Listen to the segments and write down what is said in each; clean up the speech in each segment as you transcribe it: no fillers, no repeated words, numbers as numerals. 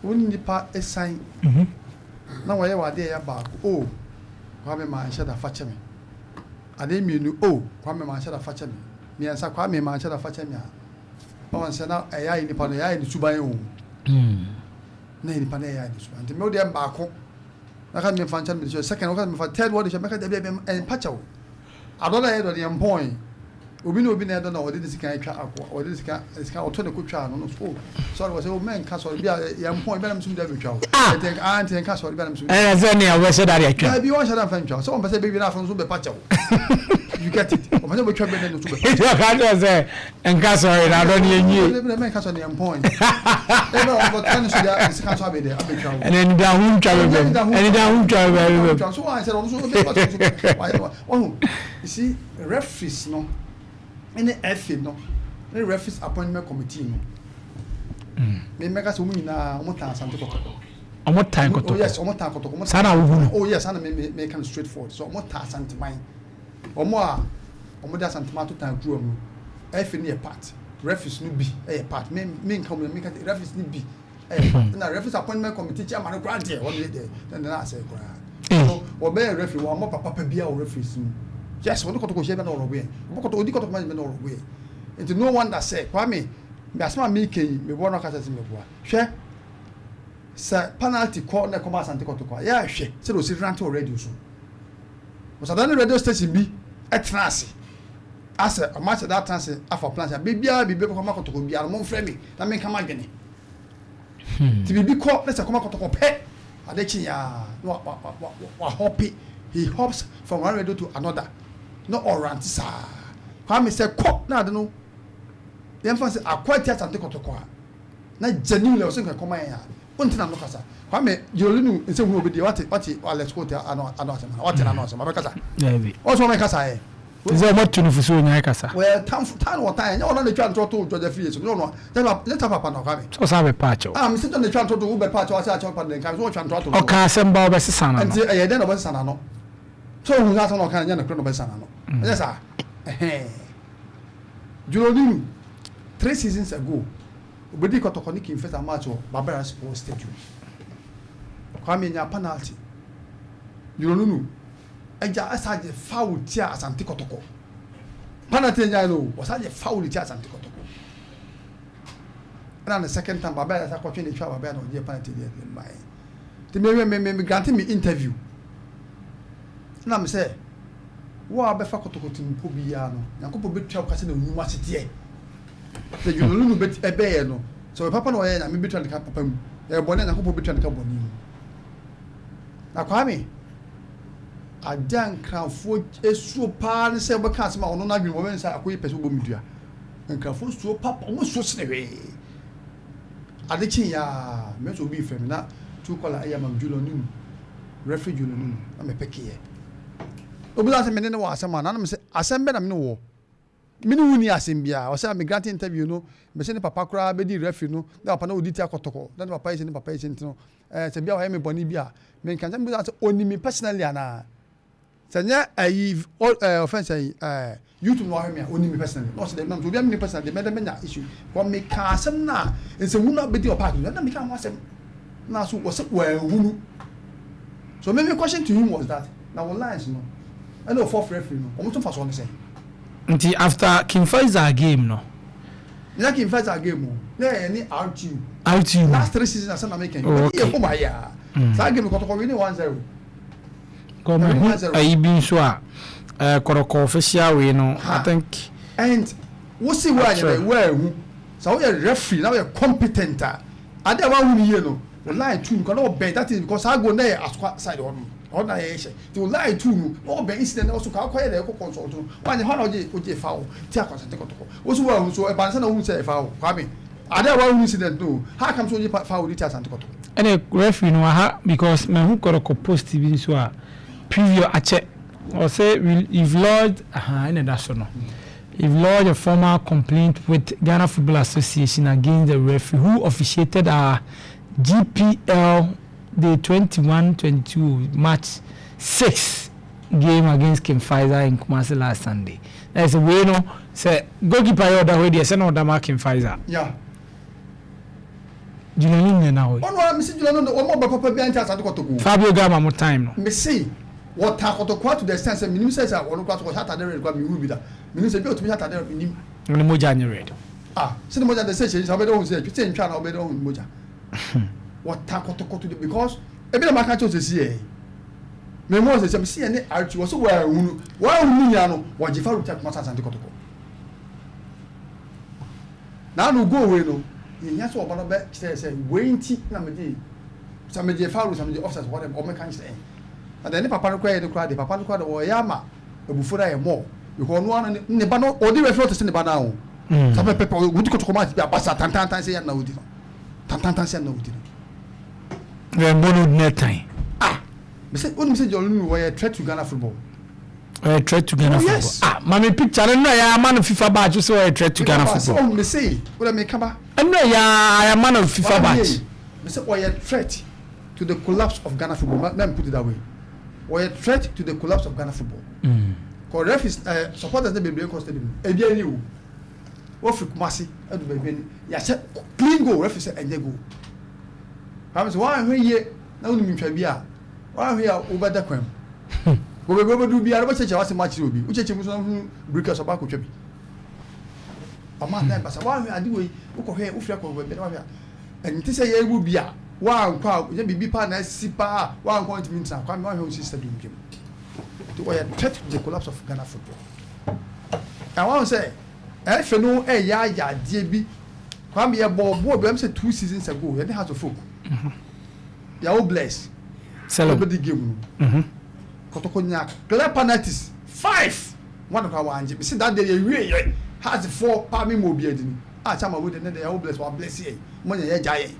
Wo ne nipa esan na wɔyɛ wɔ adeɛ ɛyɛ baako o, Kwame, maa nhyɛ da, fa kyɛ me. Adeɛ mmienu o, Kwame, maa nhyɛ da, fa kyɛ me. Mmiɛnsa, Kwame, maa nhyɛ da, fa kyɛ me a, ɔn sɛ na ɛyɛ ayɛ nipa no, ɛyɛ ayɛ ne suban o, na yɛ nipa no ɛyɛ ayɛ ne suban. Nti me wo deɛ baako na ka mi fa nkyɛn mi de hyɛ, second wɔka mi fa, third wɔde hyɛ, mɛka dabi dabi, ɛmpa kyɛw adɔ na ɛyɛ dɔ deɛ mpɔn obi na obi na ɛdɔ na ɔde ne sika atwa akɔ, ɔde ne sika ɔtɔ ne ko twa no so. Oh, sorry, wɔ sɛ o mɛ nka sorry bi a yɛ mpɔn bi a na mi sum dɛ betwa o. Ɛtɛ ah, nti nka sorry bi a na mi sum. Ɛyɛ sɛ nea wɔbɛhyɛ da de atwa. Dabi, wɔn hyɛ da nfa ntwa sɛ wɔn pɛ sɛ ebi na afɔ nso bɛ pa kyɛw, you get it? Wɔn pɛ sɛ wɔbɛtwa bɛ na nso bɛ pa. Nti ɔka kyerɛ sɛ nka sɔre na adɔ ne yɛnwie. Ebi na mɛ nka sorry yɛ mpɔn ebi na wɔn kɔ ne so de sika nso abɛ dɛ abɛtwa o. Ɛnna ɛnida ho ntwa bɛbɛm, ɛnida ho ntwa bɛbɛm. So wɔn sɛ ɔno nso bɛ pa kyɛw so wɔn wɔn. You see, referees no ɛne FA no ne Referees Appointment Committee no, me mɛka sɛ wɔn nyinaa wɔn tan Asante Kɔtɔkɔ. Ɔmo tan Kɔtɔkɔ? Oh yes, wɔn tan Kɔtɔkɔ. Saa na wohu no? Oh yes, saa na me ka no straight forward so. Wɔn tan Asanteman. Wɔn a wɔn de Asanteman ato tan kuro mu, FA no yɛ part, referees no bi yɛ part. Me nka wɔn, me ka referees no bi yɛ part, na Referees Appointment Committee chairman no koraa deɛ, wɔn deɛ deɛ ɛna na asɛ koraa so. Wɔbɛyɛ referee, wɔn amɔ papa pa bi a wɔ referees mu. Yes, wɔde Kɔtɔkɔ hyɛ bɛ na ɔrɔbo yɛ, wɔbɛ Kɔtɔkɔ odi Kɔtɔkɔ management na ɔrɔbo yɛ. Nti no wonder sɛ Kwame mɛ asɛm a mi kɛ yi, mi bɔ no kasa sɛ mi boa. Hwɛ, sɛ penalty kɔ na ɛkɔma Asante Kɔtɔkɔ a, yɛ ahwɛ sɛ de osi rant wɔ radio so. Wɔsada ne radio station bi ɛtena ase asɛ ɔmo ahyɛ da atena ase afa plan sɛ biribiara biribi bɛkɔ ma Kɔtɔkɔ biara, mo nfrɛ mi na mi nka ma dwene. Nti biribi kɔ na sɛ kɔma Kɔtɔkɔ pɛ, ade kye yaa na wa wa wa wa hop, he hops from one radio to another na ɔrant saa. Kwame, sɛ kɔ na ade no yɛmfa sɛ akɔ ati Asante Kɔtɔkɔ a, na genuinely ɔsɛ nka kɔma yɛn a, wonte na no kasa. Kwame Jerolinu nsɛm hu obi deɛ, wate Alex Kote ano asɛm, wate n'ano asɛm abɛkasa. Dabi. Ɔsɛ ɔmɛ kasa yɛ. Sɛ ɔmo tu no fo so onyaa kasa. Wɔyɛ tamfo tan wɔ tan, ɛnyɛ ɔno na etwa ntorɔ to George Afriyie so, nyɛ ɔno a nyɛ ta papa na Kwame. Sɛ ɔsan bɛ pa akyɛw. Ah, mesi dɛ na etwa ntorɔ to wo bɛ pa akyɛw ase akyɛw pa de nka so ɔtwa ntorɔ to no. Ɔka asɛm ba, ɔbɛsesa n'ano. Nti ɛyɛ dɛn na ɔbɛsesa n'ano? Sɛ ohun sɛ asɛm na ɔka nyɛ nokorɛ na ɔbɛsesa n'ano? Ɛnyɛ saa. Ɛhɛn, Jerolinu, 3 seasons ago, obedi Kɔtɔkɔ ne King Faisal match wɔ Baba Yara Sports Stadium. Kwame nya penalty, Jerolinu ɛgya ɛsa gye foul tia Asante Kɔtɔkɔ. Penalty nya no, ɔsa gye foul tia Asante Kɔtɔkɔ. Ɛna the second time, Baba Yara sa kɔtwe ne twa Baba Yara na ɔgye penalty deɛ de mmaa yi. Nti me grant me interview na me sɛ wo a bɛfa Kɔtɔkɔ team mpo biara no, Nyankopɔn bɛtua wo ka sɛ na onyuma seteɛ sɛ dwonolu no ɛbɛyɛ no sɛ ɔyɛ papa na ɔyɛ, Nyame bɛtua ne ka papa mu, ɛyɛ bɔne a, Nyankopɔn bɛtua ne ka bɔne mu. Na Kwame, ade a Nkranfoɔ esuo paa ne sɛ wɔbɛka asɛm a ɔno n'adwene wɔbɛn sɛ akɔyɛ pɛ sɛ wɔbɔ mu dua. Nkranfoɔ suo papa, wɔn suo sene hwee. Ade kye yaa mɛ sɛ obi fɛ mi na two caller ɛyɛ ama Julio Nunu, referee Julio Nunu, na mɛ pɛ keɛ obi sɛ mene ne wɔ asɛm a nanom sɛ asɛm bɛ na mene wɔ mene wo ni asɛm biara. Ɔsɛ me grant interview no, mɛ sɛ ne papa koraa bɛdi referee no na papa na ɔdi tia Kɔtɔkɔ na ne papa yɛ sɛ ne papa yɛ sɛ. Nti no sɛ bia ɔyɛ me bɔne bi a, menka sɛ mbisa sɛ ɔni me personally anaa sɛ nyɛ ayi ɔfɛn sɛ YouTube na ɔhwɛ me a, ɔni me personally. Na ɔsɛ dɛ nam sɛ obi a me personally de mɛdɛ mɛnya issue kɔ meka asɛm no a nsɛmhu no abɛdi ɔpaaki no na meka ho asɛm na so wɔsɛ wɔanhunu. So me question to him was that na wɔ lines no ɛna ɔfɔ referee no, ɔmo nso fa so ɔno sɛn. Nti after King Faisal game no? Nyɛ King Faisal game o, na yɛ ne RTU. RTU. Last 3 seasons asɛm na meka yi. Oh, okay. Yɛ home ayɛ a saa game Kɔtɔkɔ win 1-0. Kɔmɛhu ayi bi nso a Kɔtɔkɔ official wei no, I think. And wosi wo anyɛ dɛ wo ahu sɛ woyɛ referee na woyɛ competent a, ade a wahu no yie no, wo line two no kɔ na ɔbɛn. That is because saa goal na yɛ Asokwa side hɔ no hɔ na yɛ hyɛ, nti wo line two no na ɔbɛn incident na ɔso ka akɔyɛ dɛ ɛkɔ consult no wanyɛ hɔ na ɔgye foul ti akɔ Asante Kɔtɔkɔ. Wosi wo ahu so ɛba nsa na wohu sɛ ɛfa foul. Kwame, ade a wahu incident no, how come so ɔgye foul de ti Asante Kɔtɔkɔ? Ɛna referee no aha because mahu Kɔtɔkɔ post bi nso a preview akyɛ, ɔsɛ you've lodged aha, ɛna ɛda so no, "You've lodged a formal complaint with Ghana Football Association against the referee who officiated our GPL day 21-22 March 6 game against King Faisal in Kumasi last Sunday." Na sɛ wei no sɛ goalkeeper yɛ ɔda hɔ deɛ sɛ na ɔda ma King Faisal. Yeah. Julian Nuno na hɔ. Ɔno ara mesi Julian Nuno wɔn ɔbɛ papa bi ante Asante Kɔtɔkɔ. Fabio Gama mo time no. Mesi wɔta Kɔtɔkɔ to the extent sɛ minim sɛ sɛ ɔno kora so ɔhyɛ atade red kora mi hu bi da, minim sɛ bi a otumi hyɛ atade red, minim. Ne mogya nye red. Ah, sɛ ne mogya de sɛ hyɛ sɛ ɔbɛdɛ ohun sɛ sɛ ntwa na ɔbɛdɛ ohun mogya. Wɔta Kɔtɔkɔ to the because ebi na maka kyerɛ sɛ si yɛ mɛ mu ɔsɛ sɛ mesi yɛ ne RT wɔ so wɔn ahunu wɔn ahunu nyinaa no wɔgye fa ruta kuma Asante Kɔtɔkɔ. Na ano goal wei no, yɛhia sɛ ɔba no bɛ kyerɛ sɛ wei nti na megye sɛ megye foul, sɛ megye offside, wɔde ɔmɛka nkyerɛ yɛn. Na deɛ ne papa no koraa yɛ no koraa deɛ, papa no koraa deɛ wɔyɛ ama abufuo no ayɛ more because ɔno ara ne ne ba no ɔdi referee, ɔte sɛ ne ba no aho saa pɛpɛpɛ. Ɔdi kɔtɔkɔ match bi abasa tantantan sɛ yɛn na ɔdi no tantantan sɛ yɛn na ɔdi no. Yɛn bɔ no net time. Ah, mɛ onim sɛ John Lulu wɔyɛ threat to Ghana football. Ɔyɛ threat to Ghana Oh, football. Yes. Ah, maame, picture no nnura yɛ ama no FIFA badge sɛ ɔyɛ threat to Ghana football. Ɔmo mɛ wọ́n mi kaba. Nnura yɛ ama no FIFA badge. Mɛ sɛ ɔyɛ threat to the collapse of Ghana football. Let me put it that way, ɔyɛ threat to the collapse of Ghana football. Kɔ referees supporters ne bebree kɔ stadium ebi ani o, wɔfiri Kumasi ɛdu baabi ani yɛahyɛ clean goal, referee sɛ ɛnyɛ goal. Kwame, sɛ wɔn ahwɛ yie na wɔn nim ntwa bi a, wɔn ahwɛ yie a, wɔbɛda kwan mu wɔ baabi wɔbɛdu biara, wɔbɛkyerɛkyerɛ wɔasɛm akyerɛ obi, wokyerɛkyerɛ mu so na ho birika so ɔba akɔtwa bi ɔmo adan basa. Wɔn ahwɛ ade wɔ yi, wokɔhwɛ wofiri akɔ baabi na wɔahwɛ a, ɛnti sɛ yɛwu bi a wɔankɔ a yɛ biribi paa na asi paa, wɔankɔ ntumi ntena. Kwame, wɔahwɛ wɔn si stadium bi mu nti wɔyɛ threat to the collapse of Ghana football. Na wɔn sɛ ɛfɛ no ɛyɛ ayɛ adeɛ bi. Kwame, yɛ bɔ bɔɔl bi ɛm sɛ 2 seasons ago, yɛde Hearts of Oak, Yawo Bless ɔbɛdi game no, Kɔtɔkɔ nya clear penalties five, wɔn kora wɔn angye. Mesi that day yɛ wie yɛ Hearts four paa mi ma obi adi ni a kyama wo de ne de Yawo Bless wa bless yɛ mo nya yɛ gya yɛ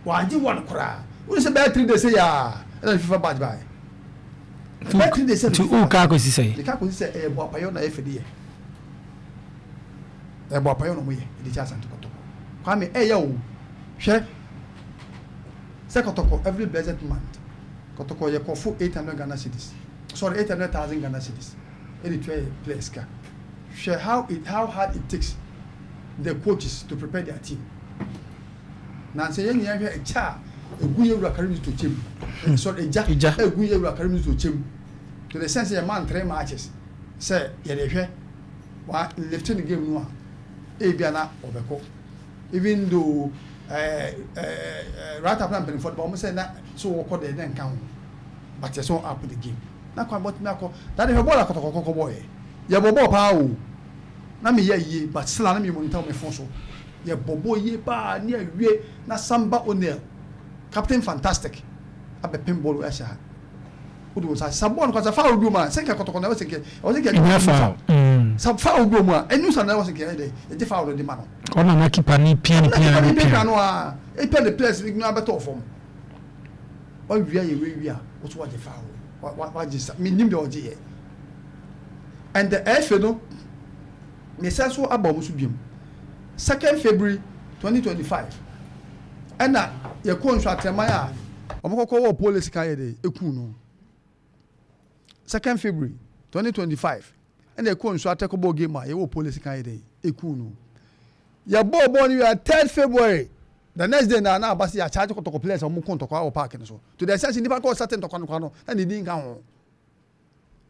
wɔn angye wɔn koraa. Wɔn sɛ bɛyɛ 3 days yɛ a ɛna FIFA badge baa yɛ bɛyɛ 3 days. Nti o kaa kɔsi sɛ? Ne ka kɔsi sɛ ɛyɛ bɔ apayɔ na yɛ fɛ de yɛ ɛyɛ bɔ apayɔ na ɔmo yɛ ɛde kyɛ Asante Kɔtɔkɔ. Kwame, ɛyɛ o, hwɛ sɛ Kɔtɔkɔ every blessed month Kɔtɔkɔ yɛ kɔfo 800 Ghana cedis, sorry, 800,000 Ghana cedis ɛde tua yɛ players ka. Hwɛ how hard it takes the coaches to prepare their team. Na nsɛ yɛn nyinaa hwɛ ɛkyɛ a egu yɛ wura Karim Zito kyɛm, sorry, egya egu yɛ wura Karim Zito kyɛm to the sense yɛ man three matches sɛ yɛde hwɛ wa lift the game no a, ebi ana ɔbɛkɔ, even though ɛɛ ɛɛ right up na mpanyinfoɔ de ba wɔn sɛ na so wɔkɔ deɛ ne nka ho, but yɛ sɛ up the game na kwan bɔtumi akɔ dade. Hwɛ bɔɔl akɔtɔkɔkɔkɔ bɔɔl yɛ yɛbɔ bɔɔl paa o, na mi yɛ yie, but still na mi yɛ monitor mi phone so. Yɛ bɔ bɔɔl yie paa ne awie na Samba O'Neil, Captain Fantastic, abɛpem bɔɔl ahyɛ ha, o de wɔn nsa sa bɔɔl no kɔ sɛ foul bi mu a, sɛ nka Kɔtɔkɔ na ɛwɔ sɛ nkɛ ɛwɔ sɛ nkɛ ɛnyɛ foul. Sa foul bi mu a, ɛnu sa na ɛwɔ sɛ nkɛ ɛyɛ dɛ yɛgye foul no de ma no. Ɔna na keeper ni pia ne pia ne pia no a epia ne players ni abɛtɔ fam, wawia yɛ wawia, woso wagye foul, wagye sa mi nim deɛ ɔgye yɛ. And the ɛfɛ no ne nsa so aba wɔn so biom. 2 February 2025 ɛna yɛkɔ nso atɛman a wɔn kɔkɔ wɔ police kan yɛ de eku no. 2 February 2025 ɛna yɛkɔ nso atɛkɔ bɔ game a yɛwɔ police kan yɛ de eku no. Yɛbɔ bɔɔl no yɛ 3 February, the next day na aba se yɛakyagye Kɔtɔkɔ players a wɔn ko ntɔkwa wɔ park no so to the extent nipa kɔ ɔsate ntɔkwa no kwa no na ne din ka ho.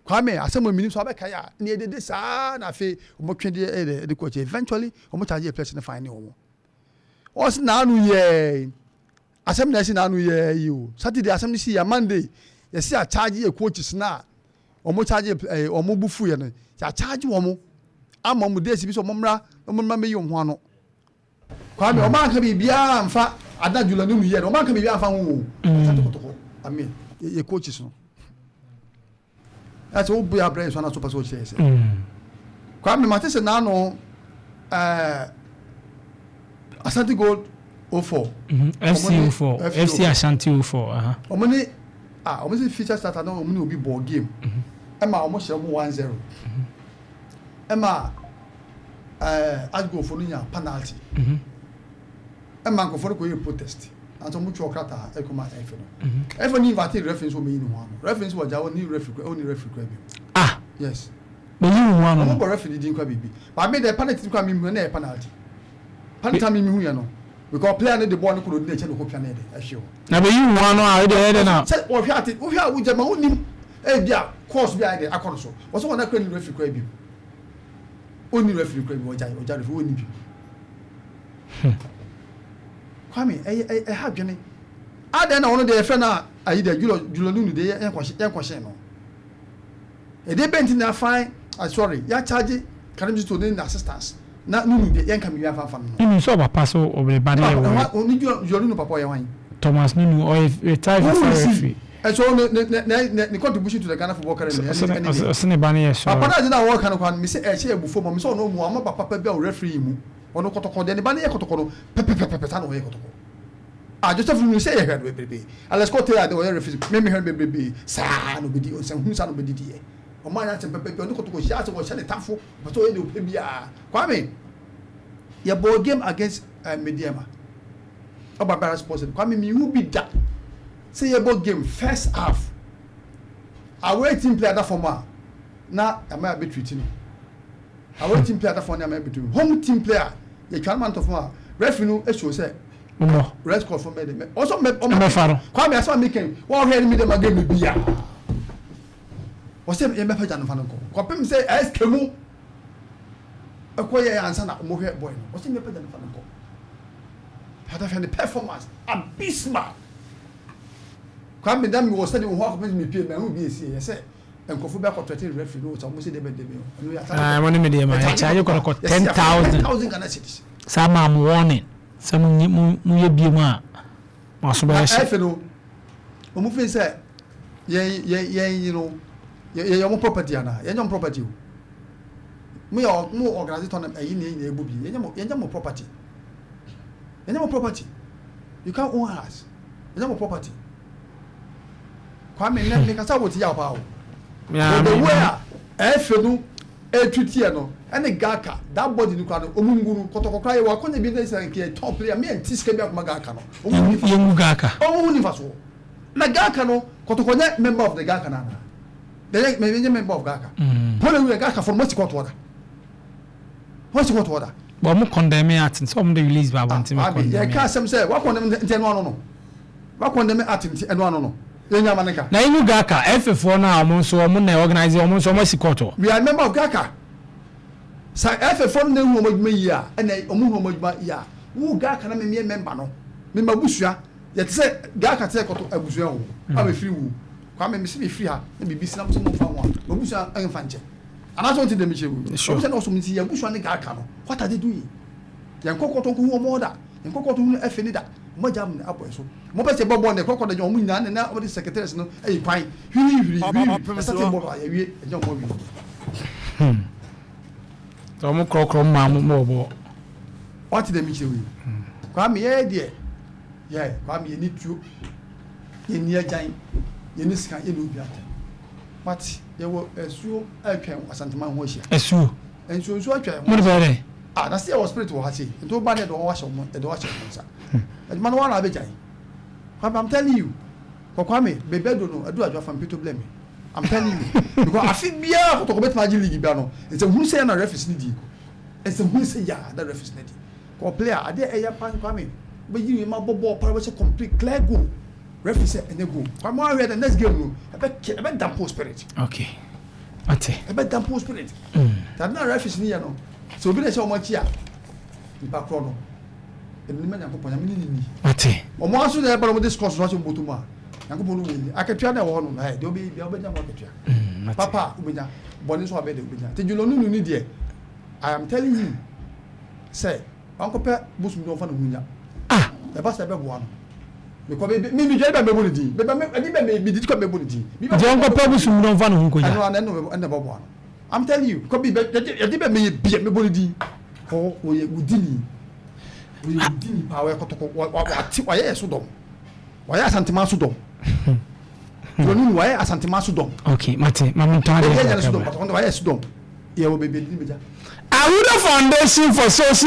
Kwame, asɛm a minim so abɛka yɛ a ne yɛdede saa na afei wɔn twe deɛ ɛde ɛde kɔ akyi. Eventually wɔn charge yɛ players no, fine ne wɔn ɔsi n'ano yɛ asɛm na ɛsi n'ano yɛ yi o. Saturday asɛm no si yɛ, Monday yɛsi akyagye yɛ coaches na wɔn charge wɔn bu fu yɛ no, yɛ akyagye wɔn ama wɔn days bi sɛ wɔn mmra mɛyi wɔn ho ano. Kwame, wɔn anka biribiara nfa ada Julian no yɛ no, wɔn anka biribiara nfa ho o. Ɔsate Kɔtɔkɔ, I mean, yɛ coaches no ɛsɛ wo bu abrɛ nso anaso pɛ sɛ ɔkyerɛ sɛ Kwame, mate sɛ n'ano Asante Gold 04. FC 04, FC Ashanti 04. Wɔn ne ah, wɔn sɛ future starter na wɔn ne obi bɔ game ɛma wɔn hyɛ wɔn 1-0, ɛma Ashgold no nya penalty, ɛma nkurɔfoɔ no kɔ yɛ protest nanso wɔn twɛ krataa ɛkɔma ɛfɛ no, ɛfɛ no invite referee nso wɔn yi ne ho ano. Referee nso wɔgya wɔn ni referee kura, ɔni referee kura bi. Ah. Yes. Bɛyi wo ho ano. Wɔn bɔ referee di kura biribi, but mi de penalty kura mi mu na yɛ penalty, penalty mi hu yɛ no. Because player no de bɔɔl no kɔ na odi n'akyi na ɔkɔpia no yɛ dɛ ɛhwe hɔ. Na bɛyi ho ano a ɛdeɛ ɛyɛ dɛ na. Sɛ wɔhwɛ ate wohwɛ a wogyama wonim ebi a course bi a yɛ dɛ akɔ no so. Wɔsɛ wɔn akora ni referee koraa bi. Onni referee koraa bi wɔgyae wɔgya referee wɔnni bi. Kwame ɛyɛ ɛha dwene. Adɛn na ɔno deɛ yɛfrɛ no a ayi deɛ Julio Julio Nunu deɛ yɛnkɔhye yɛnkɔhye no. Ɛdeɛ bɛn nti na yɛafan ah sorry yɛakyagye Karim Zito ne n'assistance na Nunu deɛ yɛnka biribi amfa amfa no no. Nunu sɛ ɔpapa so ɔbere ba no yɛ wɔ. Ɔne Julio Nunu papa ɔyɛ hwan? Thomas Nunu ɔyɛ retired FIFA referee. Ɛso ne ne ne ne ne contribution to the Ghana football currently ɛne ɛne deɛ. Ɔse ne ba no yɛ sɔre. Papa no adze no a wɔreka no koraa no mese ɛhyɛ abufuo ma me sɛ ɔno ɔmu ama ba papa bi a wɔ referee yi mu ɔno kɔtɔkɔ deɛ ne ba no yɛ kɔtɔkɔ no pɛpɛpɛpɛ saa na ɔyɛ kɔtɔkɔ. Ah Joseph Nunu sɛ yɛhwɛ no bebrebe. Alex Kotey a de ɔyɛ referee me mehwɛ no bebrebe saa na obedi nsɛnhunu saa na obedi deɛ. Ɔma anyɛ asɛm pɛpɛ bi ɔne kɔtɔkɔ hyia asɛ wɔhyɛ ne tafo ɔpɛ sɛ ɔyɛ deɛ ɔpɛ biara. Kwame yɛbɔɔ game against uh, Medeama ɔba Barra Sports Kwame mehu bi da sɛ yɛbɔ game first half away team player da fam a na ama yɛabɛtreat no away team player da fam na ama yɛabɛtreat no home team player yɛtwa no ma no tɔ fam a referee no show sɛ Mmɔ. Red cross fo mɛ de mɛ ɔsɔ mɛ ɔmɛ Mɛfa no. Kwame asɛm a meka yi wɔhwɛ ne mi de ma game bi a ɔsɛ yɛn bɛpɛ gya no fa no nkɔ kɔpem sɛ ɛsɛ mu ɛkɔ yɛ ansa na ɔmo hwɛ boy no ɔsɛ mɛpɛ gya no fa no nkɔ hwɛ ne performance abysmal. Kwame na mi wɔ sɛde wɔ hɔ akɔpem sɛ mi pie mɛ ɛho bi esi yɛ sɛ nkurɔfo bi akɔtɔte referee no sɛ ɔmo sɛ dɛbɛ dɛbɛ ɛno yɛ Ah, wɔne me deɛ ma yɛkyagye kɔtɔkɔ 10,000. 10,000 Ghana cedis. Saa maa mo warning sɛ mo moyɛ bie mu a mo aso bɛyɛ hye. Ɛfɛ no ɔmo fi sɛ yɛn yi no yɛ ɔmo property ana yɛn nyɛ ɔmo property o. Mo yɛ mo organize tournament ɛyi ne yɛn nyinaa ebu bi yɛn nyɛ mo property, yɛn nyɛ mo property. You can't own us. Yɛn nyɛ mo property. Kwame, nɛ mi kasa wo ti yà paa o. The way a ɛfɛ no etu no ɛne GHALCA that body no kora no ɔmo ngu no. Kɔtɔkɔ kora yɛ wɔ akɔnya bi ne sɛ nkɛ top player mi yɛ nti sika bi akoma GHALCA no ɔmo hu nifa. Yɛngu GHALCA. Ɔmo hu nifa so na GHALCA no kɔtɔkɔ nyɛ member of the GHALCA nana yɛ mɛ nyɛ member of GHALCA. Pɔlɛ wi GHALCA fɔ mo si kɔtɔ da mo si kɔtɔ da. Bɔn mo condemn act sɛ ɔmo de release ba abɔnten mo Abi condemn. Yɛ ka asɛm sɛ wa condemn nti ɛnu ano no wa condemn act nti ɛnu ano no yɛ nyɛ ama ne ka. Na yɛngu GHALCA ɛfɛfoɔ no a ɔmo nso ɔmo na organize ɔmo nso ɔmo asi kɔtɔ. We are member of GHALCA. Sa ɛfɛfoɔ no na ehu ɔmo adwuma yie a ɛna ɔmo hu ɔmo adwuma yie a wo GHALCA na mi yɛ member no mi ma busua yɛ te sɛ GHALCA te sɛ kɔtɔ abusua o a mi firi wu. Kwame, mi si mi firi ha na bibi si na mo sɛ mo nfa ho a mo busua ɛnfa nkyɛn anaasɛ wɔn ti dɛm kyerɛ mu. Sure. Ɔmo sɛ na ɔsɔ mo ti yɛ busua ne GHALCA no, what are they doing? Yɛn kɔ kɔtɔ nko hu ɔmo da yɛn kɔ kɔtɔ hu ɛfɛ ne da ɔmo agya mu abɔ ɛso mo pɛ sɛ bɔ bɔɔl ne kɔkɔ da gyina ɔmo nyinaa ne na ɔmo de secretaries no ɛyi kwan hwiri hwiri hwiri ɛsɛ te bɔɔl a yɛwie ɛgya ɔmo awie. Sɛ ɔmo korɔkorɔ mo maa mo bɔ. Ɔte dɛm kyerɛ wei. Kwame, yɛyɛ deɛ yɛ Kwame yɛ ni tuo, yɛ ni agyan, yɛ ni sika, yɛ ni obi atɛ, but yɛwɔ asuo atwa Asantuma ho ahyia. Asuo. Nsuo nsuo atwa Mo de bɛyɛ dɛ. Ah, na se yɛwɔ spirit wɔ ha sei nti wo ba ne yɛde wɔn ahyɛ wɔn yɛde wɔn ahyɛ wɔn nsa adwuma no wɔn na abɛgyae. Kwame, I'm telling you, kɔ Kwame beebi adu no adu adwa fa mpito blɛ me. I'm telling you, because afi biara kɔtɔkɔ bɛtuma agye league bia no nsɛmhunu sɛ yɛ na referees ne di nsɛmhunu sɛ yɛ na referees ne di kɔ player adeɛ ɛyɛ pa. Kwame, bɛyi ma bɔ bɔɔl para bɛhyɛ complete clear goal, referee sɛ ɛnyɛ goal. Kwame, wɔn ahwɛ the next game no ɛbɛ ɛbɛ dampo spirit. Okay, ate. Ɛbɛ dampo spirit tàbí na referees ni yɛ no sɛ obi na ɛhyɛ wɔn akyi a nipa korɔ no ɛnum Nyankopɔn Nyame ne ni. Ate. Wɔn aso na ɛba na wɔn de scores no ahyɛ wɔn bɔtɔ mu a Nyankopɔn no wɔ ni akatua na ɛwɔ hɔ no na ɛ deɛ ɔbɛyi bia ɔbɛnya ho akatua papa a ɔbɛnya bɔnne nso abɛ deɛ ɔbɛnya te dwulɔ nunu ni deɛ. I am telling you sɛ wankɔpɛ bosom bi ɔnfa ne ho nya. Ah. Ɛba sɛ ɛbɛboa no mekɔ bɛ mi mi dwere bɛ mɛbɔ ne din bɛ bɛ ɛdi bɛ mi mi didi kɔ mɛbɔ ne din. Nti ɔnkɔpɛ bosom bi ɔnfa ne ho nkɔgya. Ɛno ana ɛno ɛna ɛbɛboa no. I'm telling you, kɔ bi bɛ yɛde bɛ mɛyɛ bia mɛbɔ ne din kɔ wɔyɛ wudini wɔyɛ wudini paa wɔyɛ kɔtɔkɔ wɔ wɔ wate wɔyɛ yɛ so dɔm wɔyɛ Asantema so dɔm wɔn wɔyɛ Asantema so dɔm. Okay, mate, maame ntɔn adeɛ. Ɛyɛ yɛn so dɔm kɔtɔkɔ wɔyɛ so dɔm yɛ wɔ beebi ɛdi bɛgya. Awudo Foundation for Social.